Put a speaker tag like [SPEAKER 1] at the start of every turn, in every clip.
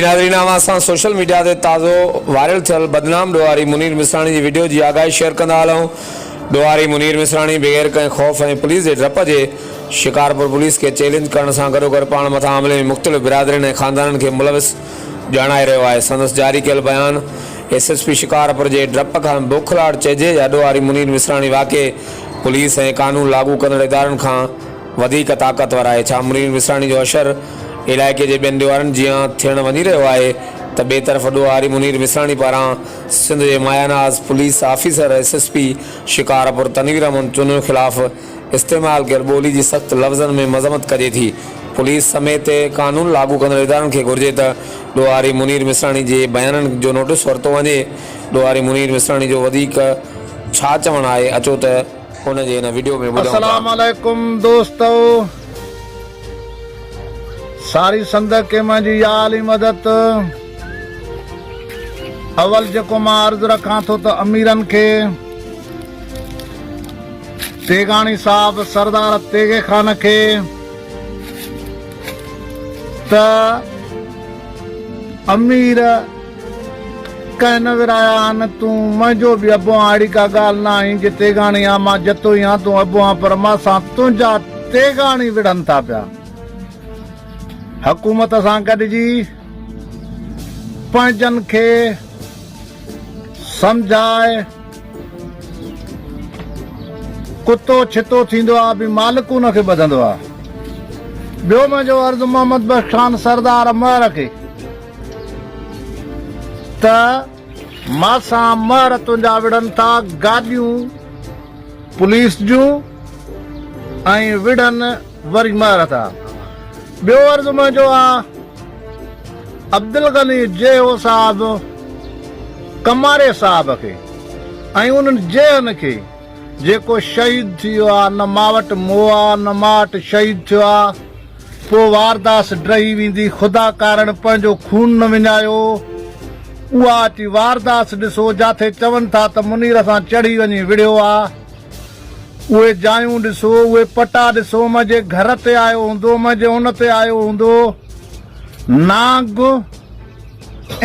[SPEAKER 1] ناظرين اوهان سان سوشل ميڊيا تي تازو وائرل ٿيل بدنام ڏوهاري منير مصراڻي جي وڊيو جي آگاهي شيئر ڪندا هلون ڏوهاري منير مصراڻي بغير ڪنهن خوف ۽ پوليس جي ڊپ جي شڪارپور پوليس کي چئلينج ڪرڻ سان گڏوگڏ پاڻ مٿان حملي ۾ مختلف برادرين ۽ خاندانن کي ملوث ڄاڻائي رهيو آهي سندس جاري ڪيل بيان ايس ايس پي شڪارپور جي ڊپ کان بوکلاهٽ چئجي يا ڏوهاري منير مصراڻي واقعي پوليس ۽ قانون لاڳو ڪندڙ ادارن کان وڌيڪ طاقتور آهي ڇا منير مصراڻي جو حشر علائقي جي ٻين ڏوهارين جيان ٿيڻ وڃي رهيو آهي ته ٻئي طرف ڏوهاري منير مصراڻي پاران سنڌ جي ماياناز police officer S S P Shikarpur Tanveer Ahmed Chanio خلاف استعمال ڪيل ٻولي جي سخت لفظن ۾ مذمت ڪجي ٿي پوليس سميت قانون لاڳو ڪندڙ ادارن کي گهرجي ته ڏوهاري منير مصراڻي جي بيانن جو نوٽيس ورتو وڃي ڏوهاري منير مصراڻي جو وڌيڪ ڇا چوڻ آهي اچو ته ان جي هن وڊيو ۾ ٻڌون ٿا.
[SPEAKER 2] السلام عليڪم دوستو ساري سنڌ کي منهنجي يا علي مدد اول جيڪو مان عرض رکان ٿو ته اميرن کي تيغاڻي صاحب سردار تيغي خان کي ته امير ڪنهن نه ورايا آهن، تون منهنجو به ابو آن اهڙي ڪا ڳالهه نه آهين جي تيغاڻي آن مان جتوئي آن تون ابو آن پر مان سان تنهنجا تيغاڻي وڙهن ٿا پيا. حڪومت سان گڏجي پنهنجن کي سمجهاء. ڪتو ڇتو ٿيندو آ به مالڪ ان کي ٻڌندو آ. ٻيو منهنجو عرض محمد بخش خان سردار مهر کي. ته مان سان مهر تنهنجا وڙهن ٿا گاڏيون پوليس جون ۽ وڙهن وري مهر ٿا. ٻيو عرض منهنجو آ عبدالغني جيهو صاحب ڪماري صاحب کي ۽ انهن جيهن کي جيڪو شهيد ٿي ويو آ نه مان وٽ مئو آ نه مان وٽ شهيد ٿيو آ. پوء وارداس ڊهي ويندي، خدا ڪارڻ پنهنجو خون نه وڃايو. اها اچي وارداس ڏسو، جاٿي چون ٿا ته منير سان چڙهي وڃي وڙهيو آ. اهي جايون ڏسو، اهي پٽا ڏسو، منهنجي گهر تي آيو هوندو، منهنجي ان تي آيو هوندو. نانگ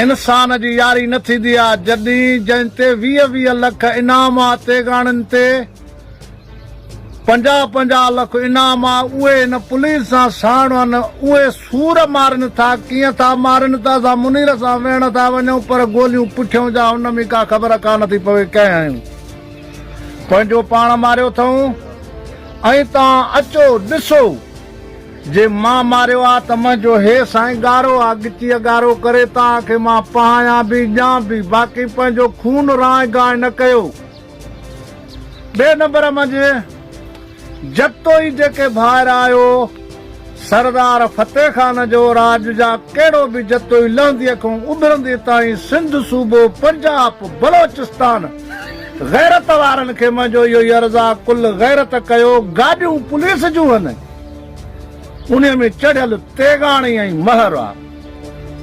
[SPEAKER 2] انسان جي ياري نه ٿيندي آ، جڏهن جنهن تي 20 20 لک انعام آ تيغاڻين تي. 50 50 لک انعام آ اهي هن پوليس سان ساڻ آهن اهي سور مارن ٿا ڪيئن ٿا مارن ته اسان منير سان ويهڻ ٿا وڃون پر گوليون پٺيون جا هن ۾ ڪا خبر ڪانه ٿي پوي ڪنهن هنيون پنهنجو پاڻ ماريو اٿئون ۽ توهان اچو ڏسو جي مان ماريو آ ته منهنجو هي سائين ڳارو آ ڳچيء ڳارو ڪري توهان کي مان پهايان به ڄان به باقي پنهنجو خون رانء گانء نه ڪيو. ٻئي نمبر منجهه جتوئي جيڪي ڀائر آهيو، سردار فتح خان جو راڄ جا ڪهڙو به جتوئي لهنديء کان اڀرندي تائين سنڌ صوبو، پنجاپ، بلوچستان، غيرت وارن کي منهنجو اهو ئي عرض آ ڪل غيرت ڪيو، گاڏيون پوليس جون هن، انهي ۾ چڙهيل تيغاڻي ۽ مهر آ.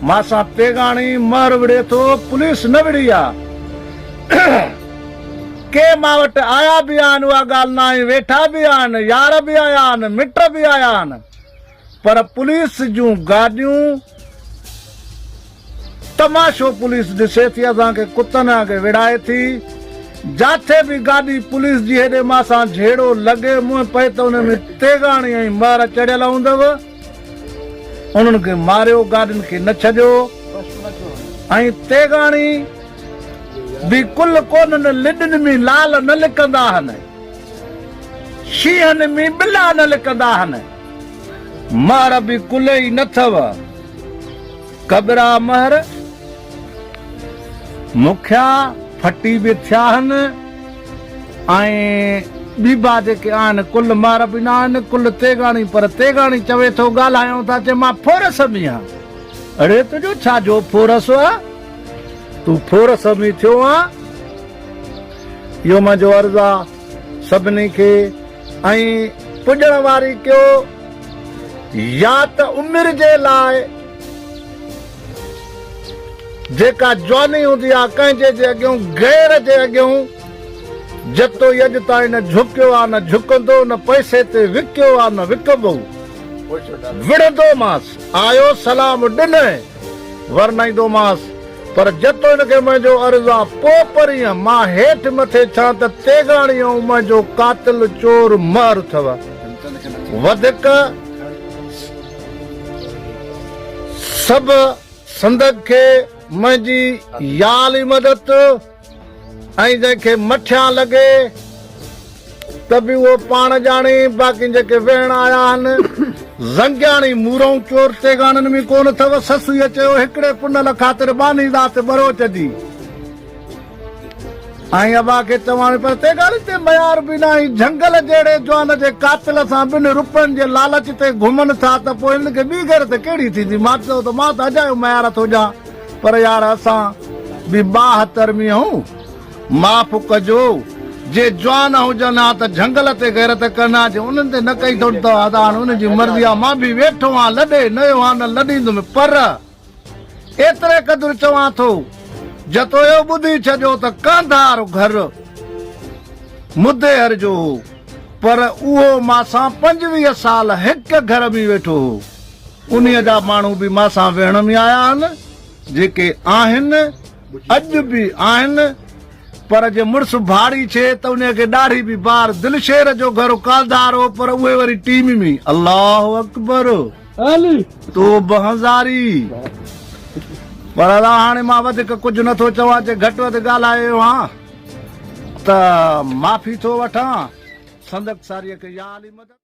[SPEAKER 2] مان سان تيغاڻي مهر وڙهي ٿو، پوليس نه وڙهي آ. ڪي مان وٽ آيا به آهن اها ڳالهه ناهي، ويٺا به آهن، يار به آيا آهن، مٽ به آيا آهن، پر پوليس جون گاڏيون تماشو پوليس ڏسي ٿي، اسان کي ڪتن وانگي وڙهائي ٿي. جاٿي به گاڏي پوليس جي هيڏي مان سان جهيڙو لڳي منهن پئي ته ان ۾ تيغاڻي ۽ مهر چڙهيل هوندو. انهن کي ماريو، گاڏين کي نه ڇڏيو ۽ تيغاڻي به ڪل ڪونهن، لڏن ۾ لال نه لڪندا هن، شينهن ۾ ٻلا نه لڪندا هن، مهر به ڪل ئي نه ٿو، ڪٻرا مهر مکيا ڦٽي به ٿيا هن ۽ ٻيبا جيڪي آهن ڪل مهر به نه آهن ڪل تيغاڻي پر تيغاڻي چوي ٿو ڳالهايون ٿا چي مان ڦورس ۾ آهيان اڙي تنهنجو ڇا جو ڦورس آ تون ڦورس ۾ ٿيو آن اهو منهنجو عرض آ سڀني کي ۽ پڄڻ واري ڪيو يا ته عمر جي لاء جيڪا جواني هوندي آ ڪنهن جي جي اڳيون غير جي اڳيون جتوئي اڄ تائين نه جهڪيو آ نه جهڪندو نه پئسي تي وڪيو آ نه وڪبو وڙهندومانس آيو سلام ڏنئه. ورنائيندومانس، پر جتو هن کي منهنجو عرض آ، پوء پرينء مان هيٺ مٿي ڇان ته تيغاڻي ۽ منهنجو قاتل چور مهر اٿئو. وڌڪ سڀ سندگ کي منهنجي يا علي مدد ۽ جنهن کي مٺيان لڳي ته به اهو پاڻ ڄاڻي، باقي جيڪي ويهڻ آيا آهن، زنگياڻي مورئون چور تيغاڻن ۾ ڪونه اٿئو. سسئيء چيو، هڪڙي پنهل خاطر ٻانهي ذات ٻروچ جي ۽ ابا کي چواڻي، پر تيغاڻي تي ميار به ناهي، جهنگل جهڙي جوان جي قاتل سان ٻن روپين جي لالچ تي گهمن ٿا ته پوء هنن کي ٻي غيرت ڪهڙي ٿيندي؟ مان چيو ته مان ته اجايو ميار ٿو ڏيان. پر يار اسان به 72 ۾ آهون، معاف ڪجو، جي جوان هجن ها ته جهنگل تي غيرت ڪن ها، جي انهن تي نه ڪئي اٿن ته ادا هاڻ انهن جي مرضي آ، مان به ويٺو آهيان لڏي نه ويو آهيان نه لڏيندم، پر ايتري قدر چوان ٿو جتويو ٻڌي ڇڏيو ته ڪانڌار گهر مديهر جو هو، پر اهو ماسان 25 سال هڪ گهر ۾ ويٺو هو. انهيء جا ماڻهو به مان سان ويهڻ ۾ آيا آهن، جيڪي آهن، اڄ به آهن، پر جي مڙس ڀاڙي ڇي ته انهيء کي ڏاڙهي به بار. دلشير جو گهر ڪالڌار هو، پر اهي وري ٽيم ۾. الله اڪبر! توبه هزاري! پر ادا هاڻي مان وڌيڪ ڪجهه نه ٿو چوان، جي گهٽ وڌ ڳالهايو هان ته معافي ٿو وٺان. صندوق ساريء کي يا علي مدد!